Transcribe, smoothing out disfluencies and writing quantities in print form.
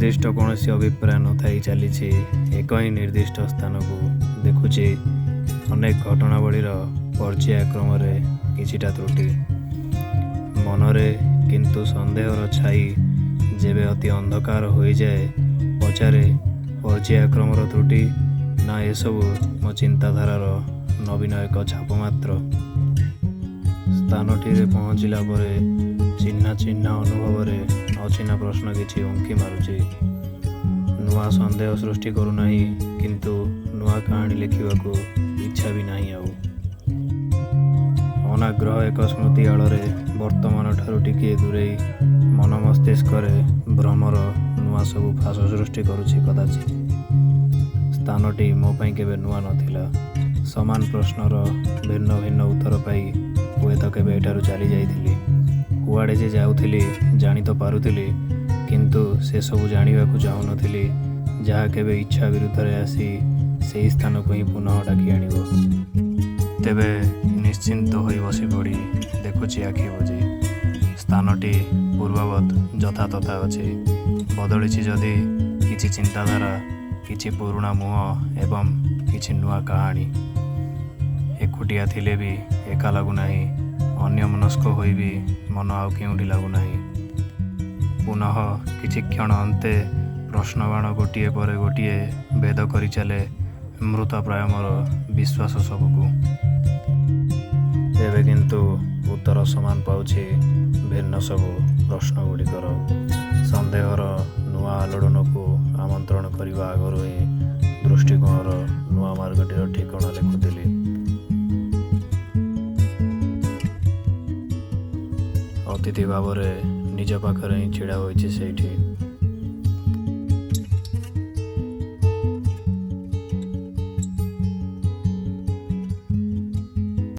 ନିର୍ଦ୍ଦିଷ୍ଟ କୌଣସି ଅଭିପ୍ରାୟ ନଥାଇ ଚାଲିଛି ଏକ ହିଁ ନିର୍ଦ୍ଦିଷ୍ଟ ସ୍ଥାନକୁ। ଦେଖୁଛି ଅନେକ ଘଟଣାବଳୀର ପର୍ଯ୍ୟାୟକ୍ରମରେ କିଛିଟା ତ୍ରୁଟି। ମନରେ କିନ୍ତୁ ସନ୍ଦେହର ଛାଇ ଯେବେ ଅତି ଅନ୍ଧକାର ହୋଇଯାଏ, ପଚାରେ, ପର୍ଯ୍ୟାୟକ୍ରମର ତ୍ରୁଟି ନା ଏସବୁ ମୋ ଚିନ୍ତାଧାରାର ନବୀନ ଏକ ଛାପ ମାତ୍ର? ସ୍ଥାନଟିରେ ପହଞ୍ଚିଲା ପରେ ଚିହ୍ନା ଚିହ୍ନା ଅନୁଭବରେ ଅଚିହ୍ନା ପ୍ରଶ୍ନ କିଛି ଉଙ୍କି ମାରୁଛି। ନୂଆ ସନ୍ଦେହ ସୃଷ୍ଟି କରୁନାହିଁ, କିନ୍ତୁ ନୂଆ କାହାଣୀ ଲେଖିବାକୁ ଇଚ୍ଛା ବି ନାହିଁ ଆଉ। ଅନାଗ୍ରହ ଏକ ସ୍ମୃତି ଆଳରେ ବର୍ତ୍ତମାନଠାରୁ ଟିକିଏ ଦୂରେଇ ମନ ମସ୍ତିଷ୍କରେ ଭ୍ରମର ନୂଆ ସବୁ ଫାଶ ସୃଷ୍ଟି କରୁଛି କଦାଚିତ୍। ସ୍ଥାନଟି ମୋ ପାଇଁ କେବେ ନୂଆ ନଥିଲା। ସମାନ ପ୍ରଶ୍ନର ଭିନ୍ନ ଭିନ୍ନ ଉତ୍ତର ପାଇ ହୁଏତ କେବେ ଏଠାରୁ ଚାଲିଯାଇଥିଲି। କୁଆଡ଼େ ଯେ ଯାଉଥିଲି ଜାଣି ତ ପାରୁଥିଲି, କିନ୍ତୁ ସେସବୁ ଜାଣିବାକୁ ଚାହୁଁନଥିଲି, ଯାହା କେବେ ଇଚ୍ଛା ବିରୁଦ୍ଧରେ ଆସି ସେଇ ସ୍ଥାନକୁ ହିଁ ପୁନଃ ଡାକି ଆଣିବ। ତେବେ ନିଶ୍ଚିନ୍ତ ହୋଇ ବସିପଡ଼ି ଦେଖୁଛି ଆଖି ବୁଜି। ସ୍ଥାନଟି ପୂର୍ବବତ୍ ଯଥାତଥା ଅଛି। ବଦଳିଛି ଯଦି କିଛି ଚିନ୍ତାଧାରା, କିଛି ପୁରୁଣା ମୁହଁ ଏବଂ କିଛି ନୂଆ କାହାଣୀ। ଏକୁଟିଆ ଥିଲେ ବି ଏକା ଲାଗୁନାହିଁ, ଅନ୍ୟମନସ୍କ ହୋଇ ବି ମନ ଆଉ କେଉଁଠି ଲାଗୁନାହିଁ। ପୁନଃ କିଛି କ୍ଷଣ ଅନ୍ତେ ପ୍ରଶ୍ନବାଣ ଗୋଟିଏ ପରେ ଗୋଟିଏ ଭେଦ କରିଚାଲେ ମୃତପ୍ରାୟ ମୋର ବିଶ୍ୱାସ ସବୁକୁ। ଏବେ କିନ୍ତୁ ଉତ୍ତର ସମାନ ପାଉଛି ଭିନ୍ନ ସବୁ ପ୍ରଶ୍ନଗୁଡ଼ିକର। ସନ୍ଦେହର ନୂଆ ଆଲୋଡ଼ନକୁ ଆମନ୍ତ୍ରଣ କରିବା ଆଗରୁ ହିଁ ଦୃଷ୍ଟିକୋଣର ନୂଆ ମାର୍ଗଟିର ଠିକଣା ଲେଖୁଥିଲି। ଅତିଥି ଭାବରେ ନିଜ ପାଖରେ ହିଁ ଛିଡ଼ା ହୋଇଛି ସେଇଠି।